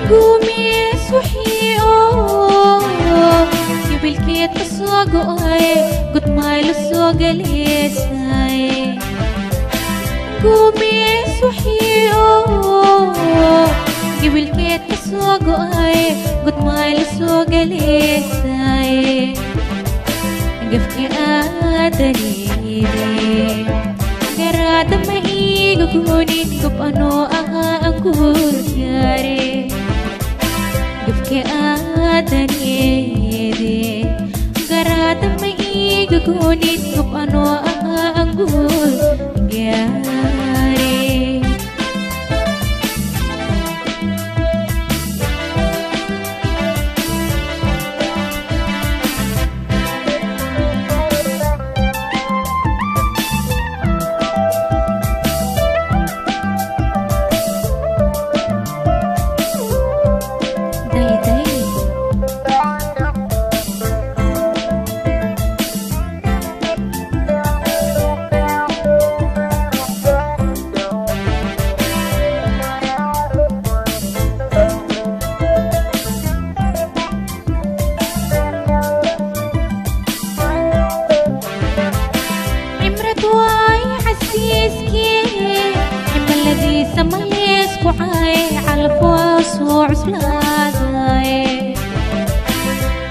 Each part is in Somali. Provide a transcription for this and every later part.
قومي suxii oo gibilkeed ka soo go'ay gudmaylo soo galeysay. قومي suxii oo gibilkeed ka soo go'ay gudmaylo soo galeysay. Gafki aadaniide garaada ma iiga goonin gob anoo ahaa aan guur gaare. Gafki aadaniide garaada ma iiga goonin gob anoo ahaa aan guur gaare. Day day. Cimrad waay casiiskii cimiladiisa ma leysku caay calaf waa soo cuslaadaye.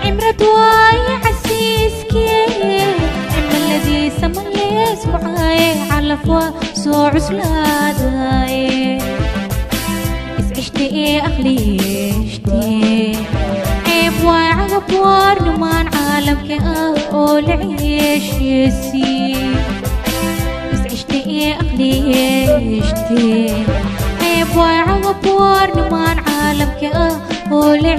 Cimrad waay casiiskii cimiladiisa ma leysku caay calaf waa soo cuslaadaye. Iscishti ee aqliyeeshti ceeb waay cagab waar nimaan caalamka ah oo la ceesheesii. Iscishti ee aqliyeeshti ceeb waay cagab waar nimaan caalamka ah oo la